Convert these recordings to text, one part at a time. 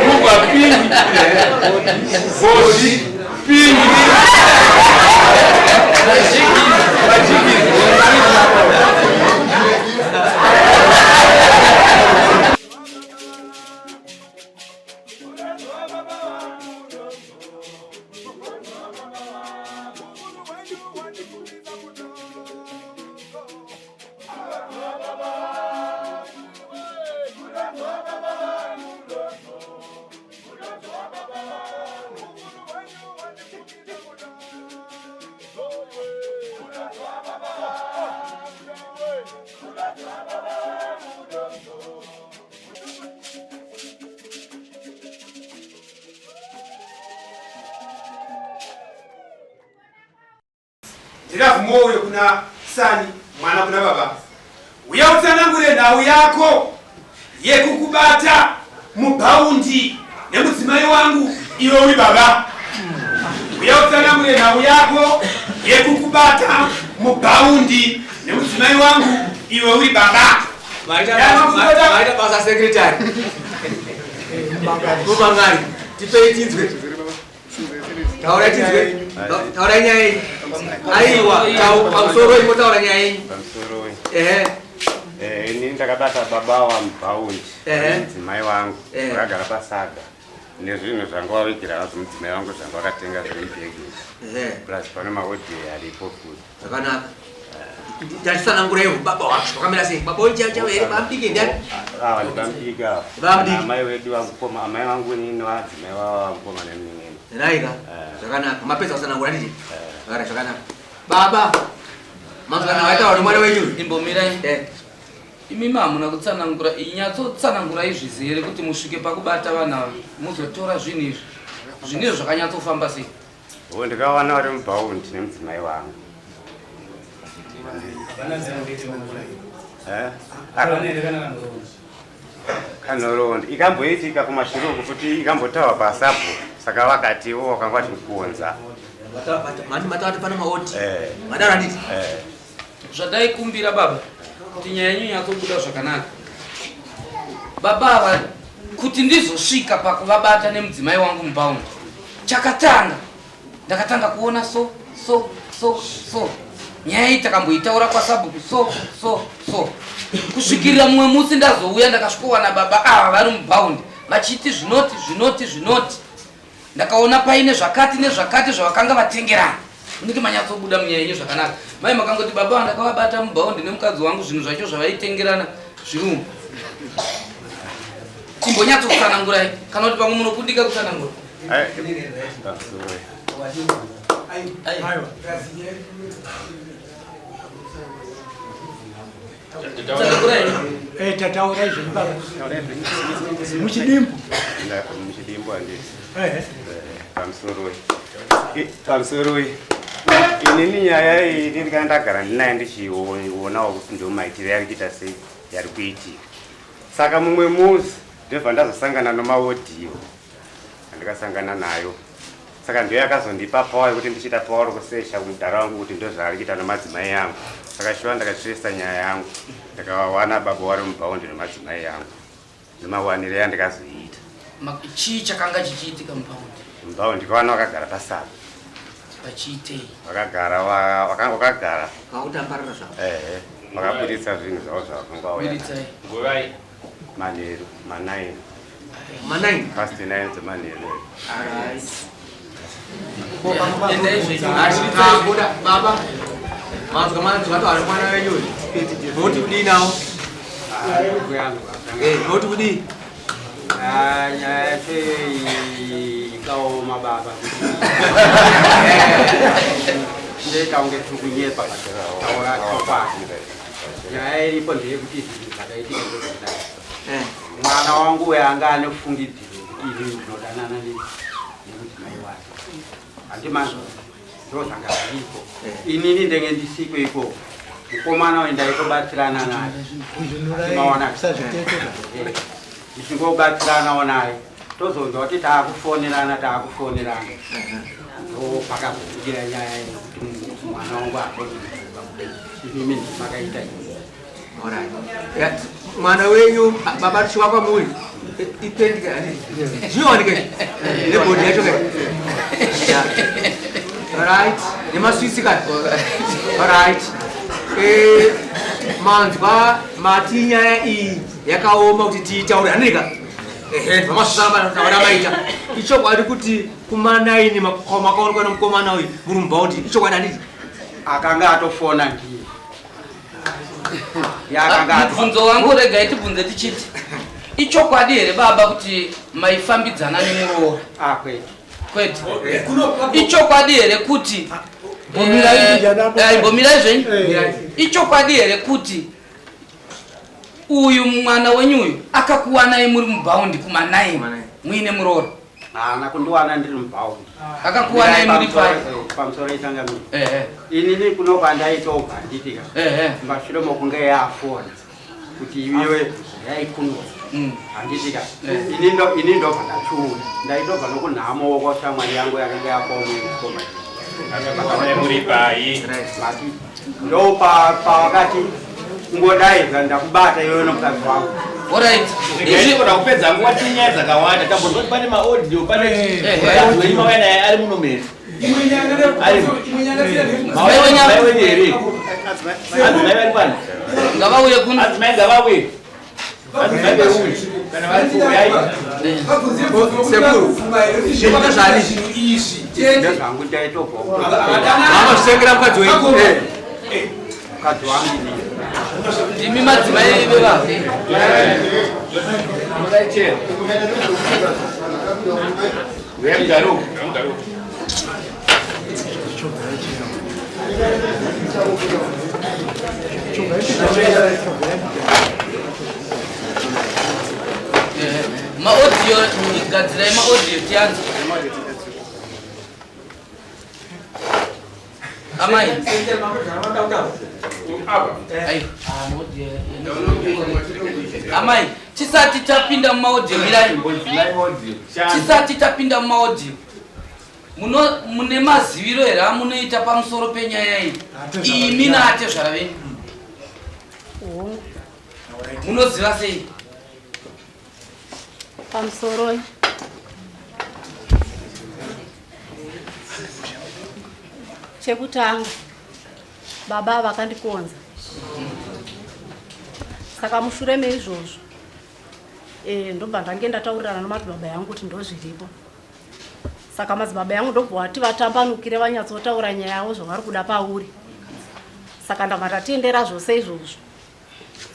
Bhurugwa pingi. Bhodhi pingi. Majigisi. Ndinavhumoyo kuna sani mwana kuna baba. Uya utsanangure nhau yako yekukubata mubhaundi nemudzimai wangu iwe uri baba. Uya utsanangure nhau yako yekukubata mubhaundi nemudzimai wangu iwe uri baba. Maita basa secretary. Mumangari, tipei tinzwe. Taurai tinzwe. Taurai nyaya yenyu. Aiwa, pamusoro imotaura nyaya yenyu. Pamusoro. Ehe. Eh, ini ndakabata baba wa mubhaundi. Ehe. Mudzimai wangu. Eh. Vakagara pasaga. Nezvinhu zvanga wavigira nazvo mudzimai wangu zvanga wakatenga zviri mubhegi. Ehe. Plus pane maodhi aripo futi. Zvakanaka. Tatisananguraiwo baba wacho wakamira sei? Baba wenyu chaivo chaivo here bamudiki ndiani? Ava ndibamudiki ava. Bamudiki. Amai vedu vamukoma, amai vangu inini vadzimai vavo vamukoma nemunin'ina. Raika. Zvakanaka. Mapedza kusanangura nditi? Zvakanaka, zvakanaka. Baba. Mazwana waitaura nemwana wenyu. Imbomirai. Eh. Imimi hamuna kutsanangura, nyatsotsanangurai zvizere kuti musvike pakubata vana ava, muzotora zvinhu izvi. Zvinhu izvi zvakanyatsofamba sei? Oh, ndikawana vari mubhaundi nemudzimai wangu. Eh? Kanhoroondo ikamboitika kumashure uku futi ikambotaurwa pasapo saka vakati ivo vakanga vati kuonza. Mati matatu pana maoti. Eh. Madaro handiti? Eh. Zvadaikumbira baba kuti nyaya yenyu inyatsobuda zvakanaka. Baba ava kuti ndizosvika pakuvabata nemudzimai wangu mubaundi. Chakatanga ndakatanga kuona so so so so nyaya iyi takamboitaura kwasabhuku so so so kusvikirira mumwe musi ndazouya ndakasvikowana baba ava vari mubaundi vachiti zvinoti zvinoti zvinoti Ndakaona paine zvakati nezvakati zvavakanga vatengerana. Munenge manyatsobuda munyaya yenyu zvakanaka. Mai makangoti baba ndakavabata mubhaundi nemukadzi wangu zvinhu zvacho zvavaitengerana zviri umu. Imbonyatsokutsanangurai kana kuti pamwe munokundika kutsanangura. Eh, tataura izvozvi baba muchidimbu muchidimbu handiti eh, pamusoroi pamusoroi inini nyaya iyi ini ndikanga ndagara ndinaye ndichionawo kuti ndo maitiro yari kuita sei yari kuitika saka mumwe musi ndobva ndazosangana nomaodhiyo andikasangana nayo Saka ndiyo yakazondipa power yekuti ndichiita power rokusecha kumudhara wangu kuti ndozvaari kuita nomadzimai yangu. Saka shuwa ndakatresa nyaya yangu ndakawawana baba wari mubhaundi nomadzimai yangu ndomawanire yandikazoiita. Chii chakanga chichiitika mubhaundi? Mubhaundi ndikawana vakagara pasapa. Vachiitei? Vakagara vakanga vakagara. Vakutambarara zvavo. Ehe. Vakaburitsa zvinhu zvavo zvavakanga vauya. Buritsai. Nguvai? Manheru, ma9. Ma9? Past 9 dzemanheru. Alright. Endai zvenyu. Buda baba. Manzwa manzwa taura mwana wenyu uyu. Munoti kudii nawo? Eh, munoti kudii? Ah, nyaya yacho iyi ikaoma baba. Ndoita kunge tiri kunyepa taura chokwadi. Nyaya iripo ndeyekuti zvinhu zvakaitika ndozvakadai. Eh. Mwana wangu uyo anga ane fungidziro yekuti inini ndinodanana nemudzimai wake. Handimazvo ndozvanga zviripo. Inini ndenge ndisiko ikoko. Mukomana uyu ndaitobatsirana naye. Maona. Ndichingobatsiranawo naye. Tozonzwa kuti taakufonerana taakufonerana. Ndopakazobudira nyaya yekuti mwana wangu azozviziva kuti imimi ndimakaita izvi. Alright. Mwana wenyu baba tichiwa kwamuri. Ipendi ka zvinowanika nebhodhi yacho ka. Right, nemaswitsi ka. Right. Eh, manzwa mati nyaya iyi yakaoma kuti tiitaure handika. Ehe, vamasamba taura maita. Ichokwadi kuti kumanaini makaonekwa nemukomana uyu muri mubhaundi. Ichokwadi handiti? Akanga atofona ndiye. Mubvunzo wangu regai tibvunze tichiti ichokwadi here baba kuti maifambidzana nemuroora? Ah, kwete. Kwete. Ichokwadi here kuti mbomirai zvenyu? Ichokwadi here kuti uyu mwana wenyu uyu akakuwanai muri mubhaundi kuma 9 muine muroora? Haana kundiwana ndiri mubhaundi. Akakuwanai muri pai? Pamusoro itangamiri. Inini kuno kwandaitobva nditika. Mashure mokunge yafona kuti iwewe yaikuno. Handitika. Ini ndobva ndachiuya. Ndaitobva nokunhamo kwashamwari yangu yakanga yapaumwe. Muri pai? Mati ndo pawakati kungodaidza ndakubata iwewe nomukadzi wangu. Alright. Izvi kupedza nguva tine nyaya dzakawanda. Tambonzwa kuti pane maaudio, pane mukadzi wenyu mauya naye ari muno mese. Madzimai wenyu here? Madzimai vari pano. Ngavauye kuno. Madzimai ngavauye. Madzimai veuyu. Kana vari kuuyai. Sekuru, zvipaka zvani Ndezvangu ndaitobva. Vanozvitengera mukadzi wenyu. Mukadzi wangu inini. Ndimi madzimai vevavhe. Maaudio, gadzirai maaudio tianze. Amai. Amai, tisati tapinda mumaaudio mirai. Tisati tapinda mumaaudio. Mune maziviro here amunoita pamusoro penyaya iyi? Imi naatezvara venyu. Munoziva sei? Pamusoro. Chekutanga baba vakandikonza, saka mushure meizvozvo ndobva ndange ndataurirana namadzibaba yangu kuti ndozviripo. Saka madzibaba yangu ndobva vati vatambanukire vanyatsotaura nyaya yavo zvavari kuda pauri. Saka ndabva ndatendera zvose izvozvo.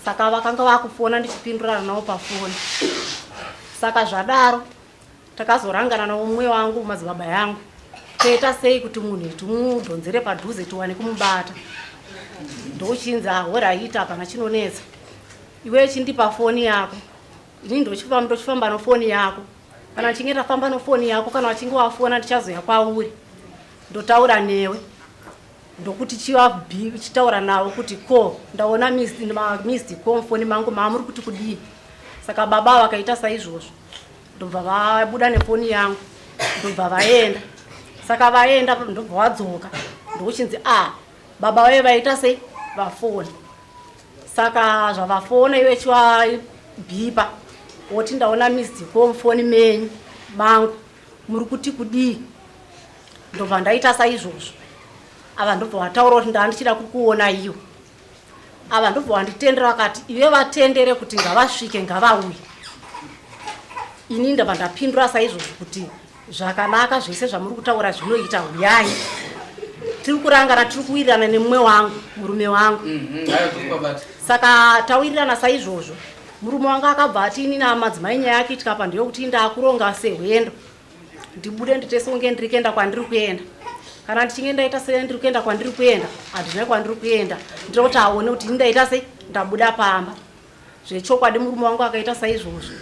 Saka vakanga vakufona ndichipindurana navo pafoni. Saka zvadaro takazorangana naumwe wangu madzibaba yangu, toita sei kuti munhu timudhonzere padhuze tiwane kumubata. Ndochinzi ahoraita hapana chinonetsa, iwe chindipa foni yako, ini ndochifamba nofoni yako. Kana ndichinge ndafamba nofoni yako, kana vachinge wafona ndichazoya kwauri ndotaura newe, ndokuti chitaura navo kuti ko ndaona missed call mufoni mangu maamuri kuti kudii. Saka baba vakaita saizvozvo, ndobva vabuda nefoni yangu ndobva vaenda. Saka vaenda ndobva vadzoka, ndokuchinzi baba vaye vaita sei, vafona. Saka zvavafona iwe chivabhipa woti ndaona missed call mufoni menyu mangu muri kuti kudii. Ndobva ndaita saizvozvo. Ava ndobva vataura kuti ndandichida kukuona iwe. Ava ndobva vanditendera vakati iwe vatendere kuti ngavasvike ngavauye. Ini ndabva ndapindura saizvozvo kuti zvakanaka zvese zvamuri kutaura zvinoita, huyai. Tiri kurangana, tiri kuwirirana nemumwe wangu, murume wangu. Saka tawirirana saizvozvo. Murume wangu akabva ati ini namadzimai nyaya yake itika apa ndeyekuti ndakuronga sehwendo. Ndibude nditese kunge ndiri kuenda kwandiri kuenda. Kana ndichinge ndaita se ndiri kuenda kwandiri kuenda, handina kwandiri kuenda. Ndiri kuti aone kuti ini ndaita sei, ndabuda pamba. Zvechokwadi murume wangu akaita saizvozvo.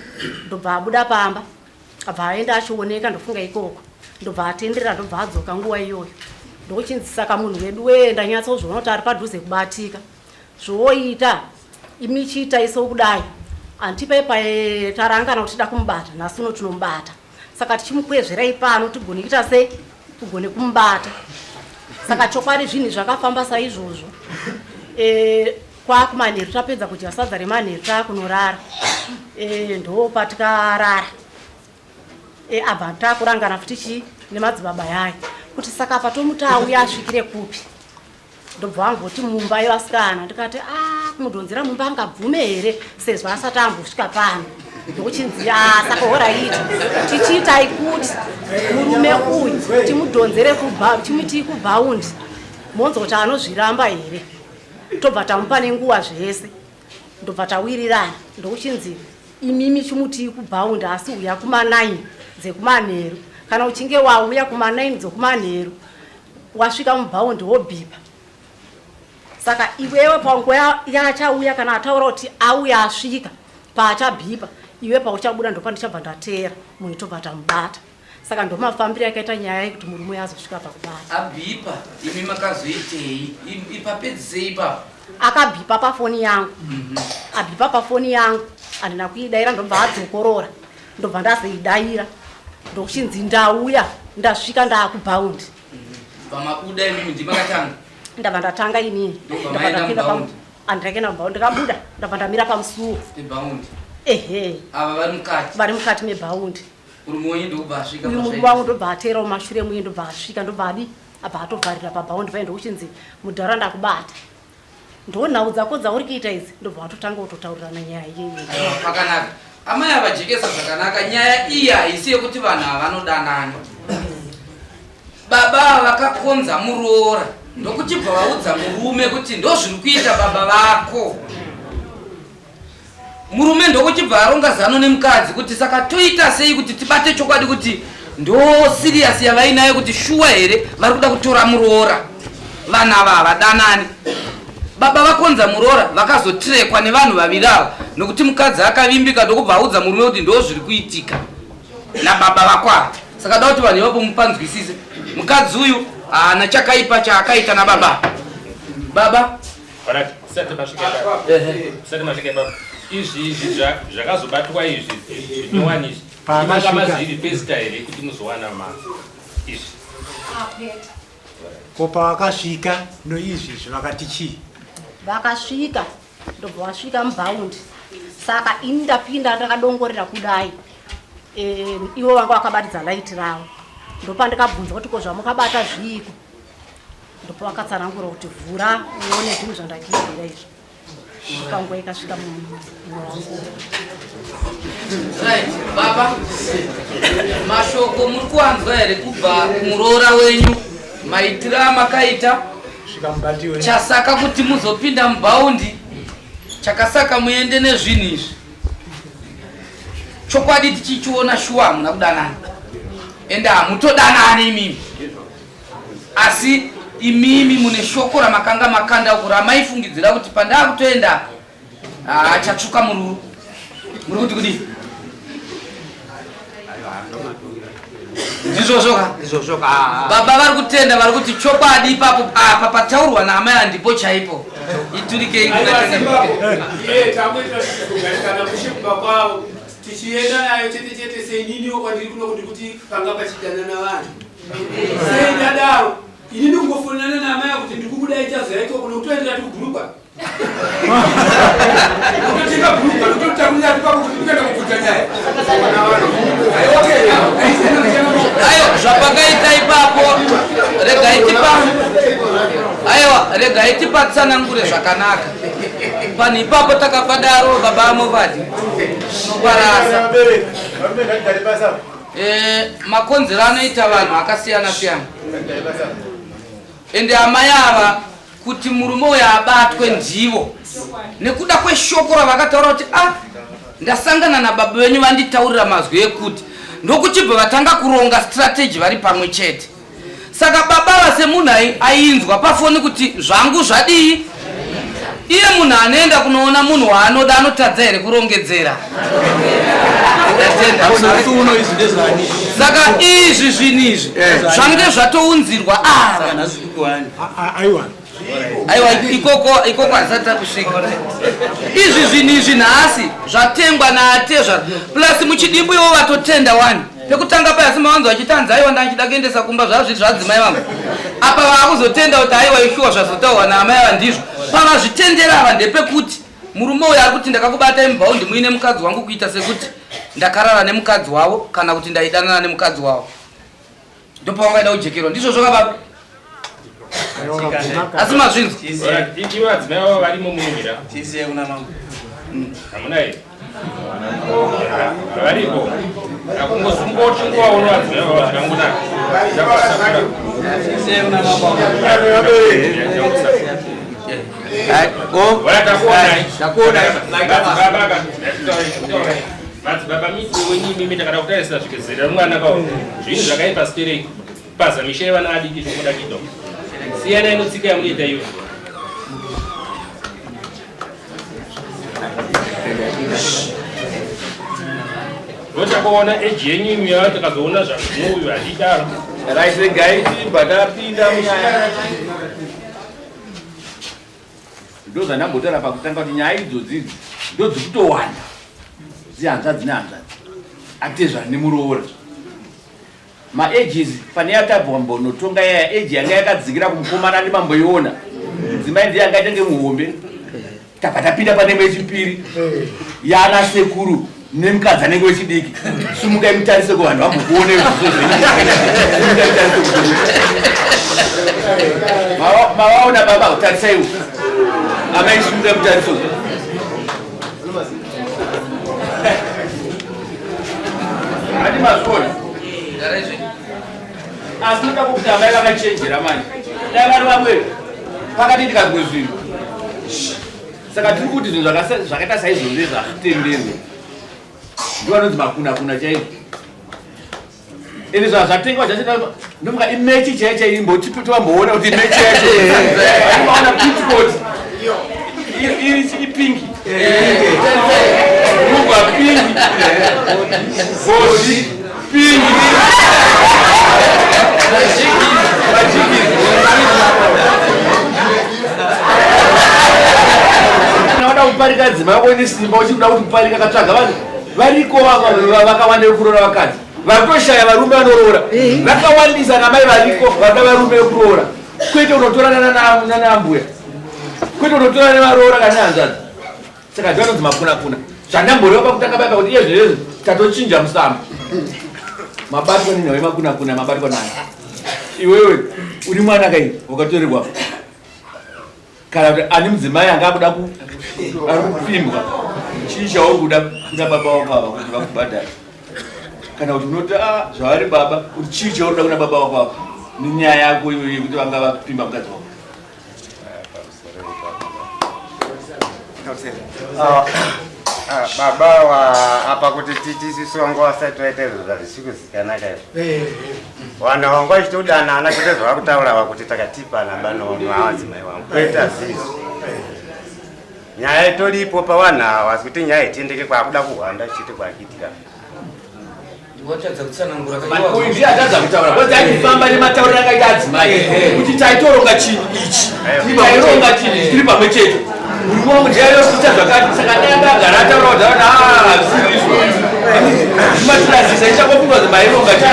Ndobva abuda pamba. Abva aenda achioneka ndofunga ikoko. Ndobva atenderera ndobva adzoka nguva iyoyo. Ndokuchinzi saka munhu wedu wee ndanyatsozviona kuti ari padhuze kubatika. Zvooita imi chiitai sokudai. Andipai pae tarangana kuti tida kumubata, nhasi uno tinomubata. Saka tichimukwezverai pano tigone kuita sei, tigone kumubata. Saka chokwadi zvinhu zvakafamba saizvozvo. Kwakumanheru tapedza kudya sadza remanheru taakunorara. E, ndopatikarara e, abva takurangana futi chii nemadzibaba yayo kuti saka apa tomuti auya asvikire kupi ndobva vangoti mumba yevasikana ndikati a ah, kumudhonzera mumba angabvume here sezvo asati ambosvika pano ndokuchinzi a ah, saka horaiti tichiitai kuti murume uyu timudhonzere timutii kubhaundi monzwa kuti anozviramba here tobva tamupa nenguva zvese ndobva tawirirana ndokuchinzi imimi chimutii kubhaundi asi uya kuma9 dzekumanheru kana uchinge wauya kuma9 dzokumanheru wasvika mubhaundi wobhipa saka iwewe panguva yaachauya kana ataura kuti auya asvika paachabhipa iwe pauchabuda ndopandichabva ndateera munhu tobva tamubata saka ndomafambiro akaita nyaya yekuti murume azosvika pakubata abhipa imi makazoitei ipapedzisei ipapo akabhipa pafoni yangu mhm. abhipa pafoni yangu handina kuidaira ndobva adzokorora ndobva ndazoidaira ndokuchinzi ndauya ndasvika ndaakubhaundi pamabuda imimi ndimakatanga ndabva ndatanga inini ndabva ndapinda andakenda mubhaundi ndikabuda ndabva ndamira pamusuwo ehe ava vari mukati vari mukati mebhaundi murume wenyu ndobva asvika uyu murume wangu ndobva ateera mumashure muye ndobva asvika ndobva adi abva atovharira pabhaundi paye ndokuchinzi mudhara ndakubata ndonhau dzako dzauri kuita idzi ndobva watotanga kutotaurirana nyaya iyeyi pakanaka amai avajekesa zvakanaka nyaya iyi haisi yekuti vanhu havanodanana baba vakakonza muroora ndokuchibva vaudza murume kuti ndozviri kuita baba vako Murume ndokuchibva aronga zano nemukadzi kuti saka toita sei kuti tibate chokwadi kuti ndo serious yavainayo kuti shuwa here vari kuda kutora muroora vanhu ava havadanani baba vakonza muroora vakazotrekwa nevanhu vaviri ava nokuti mukadzi akavimbika ndokubva audza murume kuti ndo zviri kuitika nababa vako ava saka da kuti vanhu ivapo mupanzwisise mukadzi uyu haana chakaipa chaakaita nababa baba Alright, tisati masvika ipapo. Tisati masvika ipapo. Izvi izvi zvakazobatwa izvi zvinyowani izvi. Pamasvika mazviri pesta here kuti muzowana ma izvi. Ko pavakasvika noizvi izvi vakati chii? Vakasvika ndobva vasvika mubhaundi saka ini ndapinda ndakadongorera kudai e, ivo vanga vakabatidza laiti ravo ndopandikabvunza kuti ko zvamukabata zviiko ndopavakatsanangura kuti vhura uone zvinhu zvandakiiira izvi panguva ikasvika mumwe wangu right baba mashoko muri kuwanzwa here kubva kumuroora wenyu maitiro amakaita chasaka kuti muzopinda mubhaundi chakasaka muende nezvinhu izvi chokwadi tichichiona shuwa hamuna kudanana ende hamutodanani imimi Asi imimi mune shoko ramakanga makanda uku ramaifungidzira kuti pandakutoenda achatsvuka mururu. Muri kuti kudii? Ndizvozvo ka? Ndizvozvo ka. Baba vari kutenda vari kuti chokwadi ipapo apa pataurwa naamai handipo chaipo. Iturikei Iye tangoita kugarikana mushe kumba kwavo tichienda nayo chete chete seininiwo kwandiri kuno kuti kuti panga pachidanana vanhu Sei ndadaro? Ini ndikungofonana naamai kuti ndikukudai chazoyaiko kuno kutoendera tikubhurukwa. Kutotenga bhurukwa ndototakurira pako kuti ndikuenda kubvunza nyaya. Ayo zvapakaita ipapo regai tipa aiwa regai tipatsanangure zvakanaka. Panhu ipapo takapadaro baba amovadi. Tinoparasa. Eh, makonzero anoita vanhu akasiyana siyana ende amai ava kuti murume uyo abatwe ndivo nekuda kweshoko ravakataura kuti ah ndasangana nababa venyu vanditaurira mazwi ekuti ndokuchibva vatanga kuronga strategy vari pamwe chete Saka baba ava semunhu ainzwa pafoni kuti zvangu zvadii iye munhu anoenda kunoona munhu waanoda anotadza here kurongedzera saka izvi zvinhu izvi eh. zvange zvatounzirwa ava aiwa aiwa ikoko ikoko hazisati takusvika izvi zvinhu izvi nhasi zvatengwa naatezvara plus muchidimbu ivo vatotenda wani pekutanga paya asi mawanzo vachitanzi aiwa ndachida kuendesa kumba zvazviri zvadzimai vangu apa vaakuzotenda kuti aiwa ishuwa zvazotaurwa naamai ava ndizvo pavazvitendera ava ndepekuti Murume uyu ari kuti ndakakubatai mubhaundi muine mukadzi wangu kuita sekuti ndakarara nemukadzi wavo kana kuti ndaidanana nemukadzi wavo. Ndopawangaida kujekerwa. Ndizvozvo ka baba? Asi mazvinzwa? Ivo vadzimai vavo varimo munomira. Hamuna here? Variko. Akungosungwa vadzimai vavo zvakangonaka. Madzibaba miti wenyu imimi ndakada kutarisa zvikezera mwana kawo zvinhu zvakaipa stereki paza misha yevana adiki zvomuda kuita siyanai notsika yamunoita iyo. Ndochakaona eji yenyu imi yava tikazoona zvazvino uyu handidaro. Right, regai tibva tapinda munyaya. Ndozvandambotaura pakutanga kuti nyaya idzodzi idzi ndodzikutowanda zihanzvadzi nehanzvadzi atezvana nemuroora. Maages pane yatabva mbonotonga yaya age yanga yakadzikira kumukomana ndimamboiona mudzimai ndiye anga itenge muhombe. Tabva tapinda pane wechipiri yana sekuru nemukadzi anenge wechidiki. Sumukai mutarise kuvanhu vambokuonei zviso zvenyu. Sumukai mutarise kuvanhu. Mavaona baba, tarisaiwo. Amai sumukai mutarise uko. Hadi mazviona. Asi ndoda kuti amai vakachenjera manje. Dai vari vamwe pakatoitika zvimwe zvinhu. Saka tiri kuti zvinhu zvakaita saizvozvo izvi hazvitenderwe. Ndivo vanonzi makuna-kuna chaizvo. Ende zvatengwa zvacho ndofunga imechi chaiyo chaiyo imbotipe tovamboona kuti imechi yacho. Vaona pitchport. Iri ipingi. Mugwa pingi. Boshi pingi. Majigiri. Unoda kuparika dzimba yako ine simba uchikuda kuti kuparika katsvaga vanhu variko vakawanda vekuroora vakadzi varikutoshaya varume vanoroora vakawandisa namai variko vanoda varume vekuroora kwete unotora nana ambuya kwete unotora nevaroora kana nehanzvadzi. Saka ndivanonzi makunakuna zvandamboreva pakutanga paya pakuti iye zvezvezvi tatochinja musambo. Mabatwa nenhau yemakunakuna mabatwa nayo. Iwewe uri mwana kai wakatorerwa kana kuti ane mudzimai anga akuda ari kupfimbwa, chii chauri kuda kuna baba wako ava kuti vakubhadhare? Kana kuti unoti a zvavari baba kuti chii chauri kuda kuna baba wako ava nenyaya yako iyoyo yekuti vanga vapfimba mukadzi wako? Baba wa apa kuti titi isusu vanga vasati vaita izvo zvazvisi kuzikanaka izvo. Vanhu vanga vachitodanana kwete zvavakutaura ava kuti takatipana banono avadzimai vangu kwete hazizvo. Nyaya itoripo pavanhu ava, asi kuti nyaya itendeke kwakuda kuhwanda chete kwakuitika. Watadza kutsanangura. Uyu ndiye atadza kutaura because achifamba nematauriro akaita adzimai kuti taitoronga chinhu ichi, taironga chinhu ichi tiri pamwe chete, murume wangu ndiye ayokuita zvakati. Saka dai anga agara ataura kuti aona hazvisiri izvo zvimatirasisa ichakofunga kuti maironga chinhu.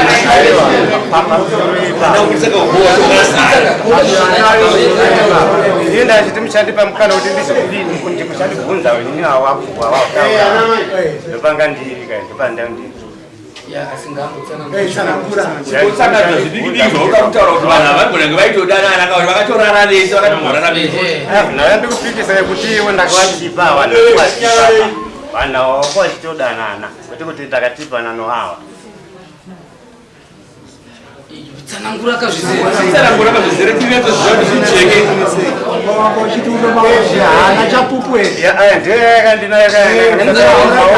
Iye ndachiti muchandipa mukana kuti ndizokudini kuti muchandibvunza inini awakuwa wataura ndopanga ndiri kai ndopanda ndiri. Kutsanangura zvidiki diki zvauda kutaura kuti vanhu havagona kunge vaitodanana kana kuti vakatorara vese vakatomborara vese. Ndauya ndikupikisa yekuti iwe ndakavatipa vanhu vanhu ava wanga vachitodanana kwete kuti takatipana noawa. Tsanangura kazvizere. Tsanangura kazvizere tinetso zviya kuti zvijeke. Haana chapupu here? Ndiyo yakandinayo,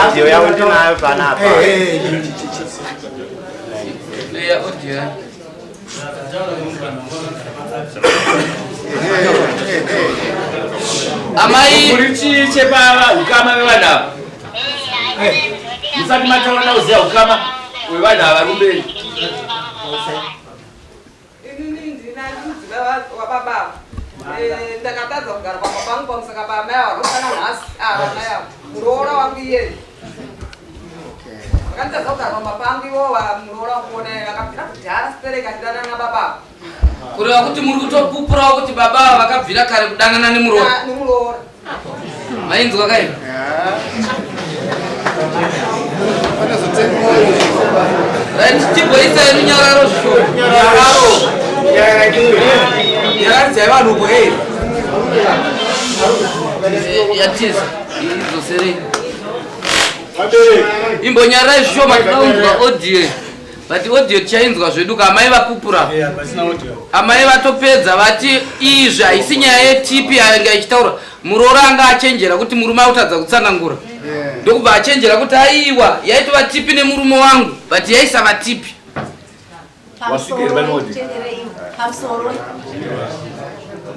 audio yavo ndinayo panapa. Leya audio yayo. Amai Kuri chii chepava ukama vevanhu ava musati mataura nauziya ukama hwevanhu ava rumberi? Inini ndina mudzimai wababa. Ndakatadza kugara pamba pangu pamusaka paamai ava rosana nhasi ava amai ava muroora wangu iyeye vakanditadza kugara pamba pangu ivo muroora wangu ona vakabvira kudhara sipereka ndidanana nababa ava. Kureva kuti muri kutopupurawo kuti baba ava vakabvira kare kudanana nemuroora? Nemuroora. Mainzwa kai? Right, timboisai runyararo zvishoma. Nyararo. Nyararidzai vanhu uko hey. Yatiza idzoserei. Imbonyarai zvishoma tinounzwa audio. But audio tichainzwa zvedu ka amai vapupura. Amai vatopedza vati izvi haisi nyaya yetipi yanga ichitaura. Muroora anga achenjera kuti murume akutadza kutsanangura. Ndokubva achenjera kuti aiwa yaitova tipi nemurume wangu but yaisava tipi. Pamusoro.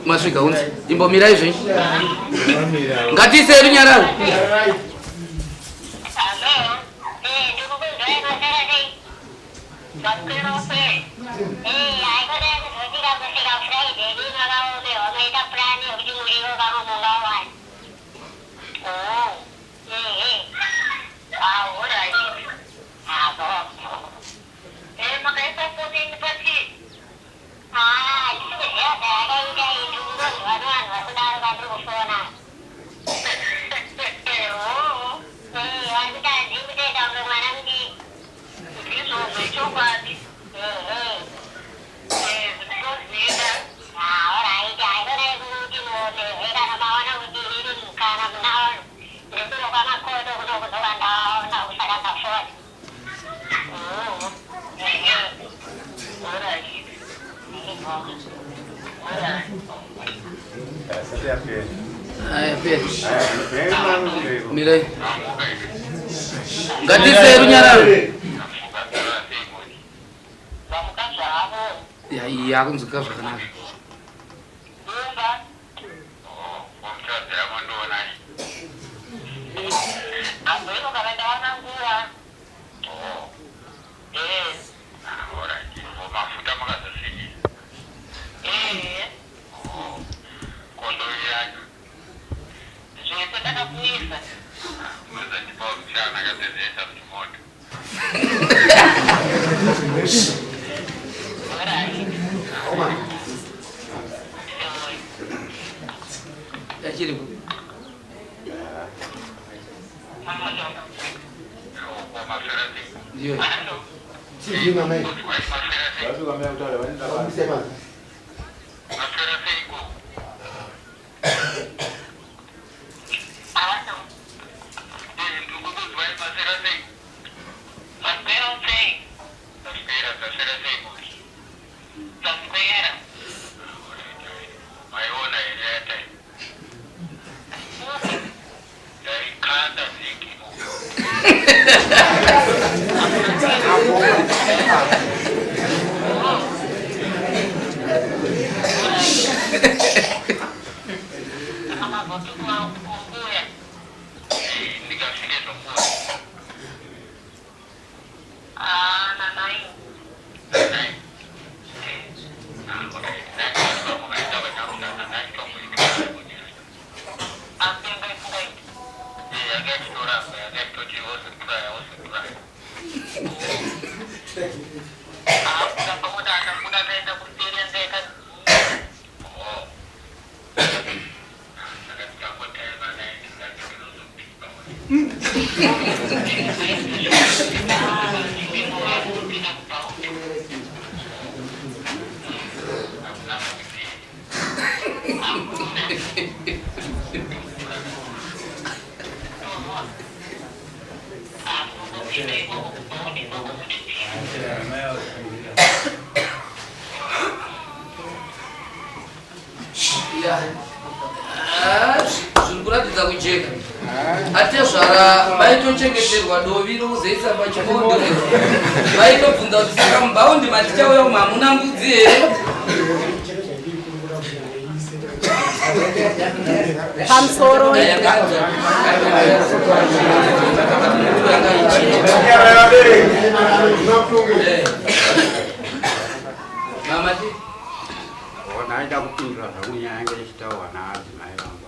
Masvika unzi imbomirai zvenyu. Ngatiisei runyararo. Aya, pera. Mirai. Ngatisei runyararo. Ya, iyi yakunzwika zvakanaka. Yachiri ku. Ndiyo. Ya. Ah, zviri kuratidza kujeka. Atezvara vaitochengeterwa dovi rokuzoisa pachikondo. Vaitobvunza kuti saka mubhaundi matichauya umu hamuna mbudzi here? Pamusoro. Mama ti. Ona aida kupindura zvangu nyaya yange ichitaurwa naadzimai vangu.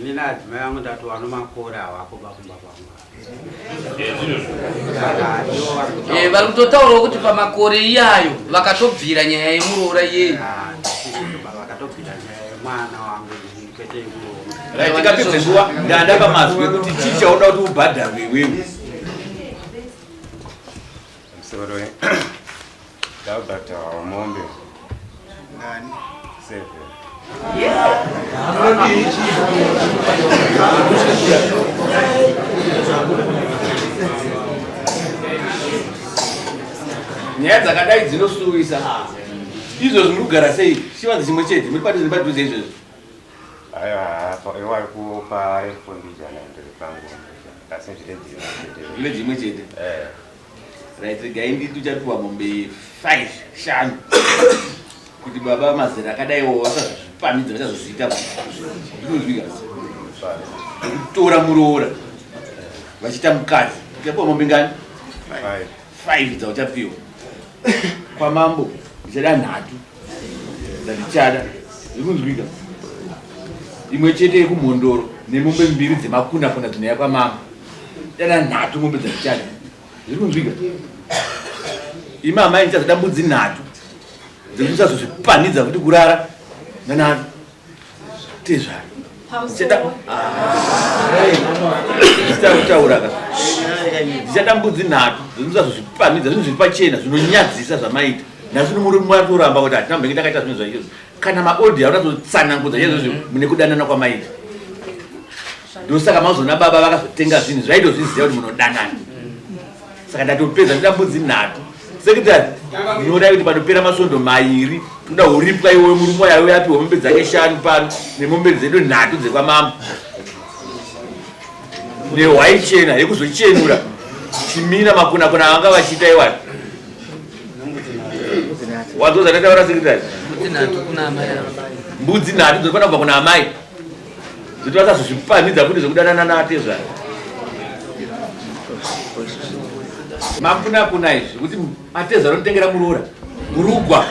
Ini naadzimai vangu ndati wano makore havakoba kumba kwangu. Saka ivo vari kutaura- Eh, vari kutotaurawo kuti pamakore iyayo vakatobvira nyaya yemuroora iyeyi. Vakatobvira nyaya yemwana wangu ini kwete yemuroora. Right, tikapedze nguva ndanda pamazwi ekuti chii chauda kuti ubhadharwe iwewe. Musoro ndabhadharwa mombe Nani? 7. Nyaya dzakadai dzinosuwisa. Izvozvi muri kugara sei? Chivanze chimwe chete, muri padhuze nepadhuze izvozvi. Aiwa, iwari kupa refundijana ndiri pangu. Asi village imwe chete. Village imwe chete. Eh. Right, regai nditi uchapiwa mombe 5 shanu kuti baba mazera akadaiwo vasazvipamidza vasazozviita zvinozvika kutora muroora vachiita mukadzi uchapiwa mombe ngani 5 dzauchapiwa kwamambo ndichada nhatu dzandichada zvikunzwika imwe chete yekumhondoro nemombe mbiri dzemakunakuna dzinouya kwamambo dada nhatu mombe dzandichada zviri kunzwika imi amai ndichazoda mbudzi nhatu dzekuti musazozvipanidza kuti kurara nana tezvara ndichada ka ndichada mbudzi nhatu dzekuti musazozvipanidza zvinhu zviri pachena zvinonyadzisa zvamaita nhasi nomurume watoramba kuti hatina mbenge ndakaita zvinhu zvaizvozvo kana maodhi aunatotsanangudza chaizvozvo mune kudanana kwamaita ndosaka mazoona baba vakazotenga zvinhu zvaitozviziva kuti munodanana saka ndatopedza ndoda mbudzi nhatu sekretary nyorai kuti panopera masvondo mairi toda uripwa iwoyo murume wayo yapiwa mombe dzake shanu pano nemombe dzedu nhatu dzekwamambo nehwai chena yekuzochenura chimina makunakuna avanga vachiita iwani wanzwa zvandataura sekretary mbudzi nhatu dzinofanira kubva kuna amai Zvoti vasazozvipamhidza futi zvekudanana naatezvara. Makunakuna izvi kuti atezvara unotengera muroora bhurugwa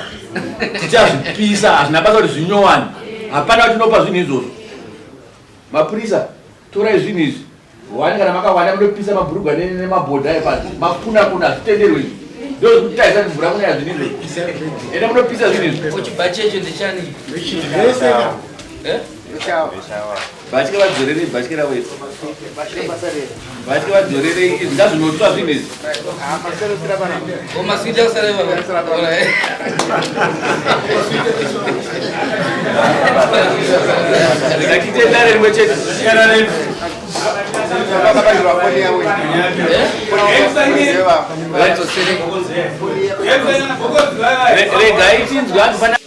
tichazvipisa hazvina basa kuti zvinyowani hapana kuti unopa zvinhu izvozvo. Mapurisa torai zvinhu izvi wani kana makawanda munopisa mabhurugwa nemabhodha epanze makunakuna hazvitenderwe izvi ndozvekutaisa kuti mvura kunaya zvinhu izvozvo enda munopisa zvinhu izvi. Chibachecho ndechani? Bhatye vadzorerei bhatye ravo iri. Bhatye vadzorerei izvi ngazvinotsva zvinhu izvi. Ngatitendane rimwe chete. Regai tinzwe anofana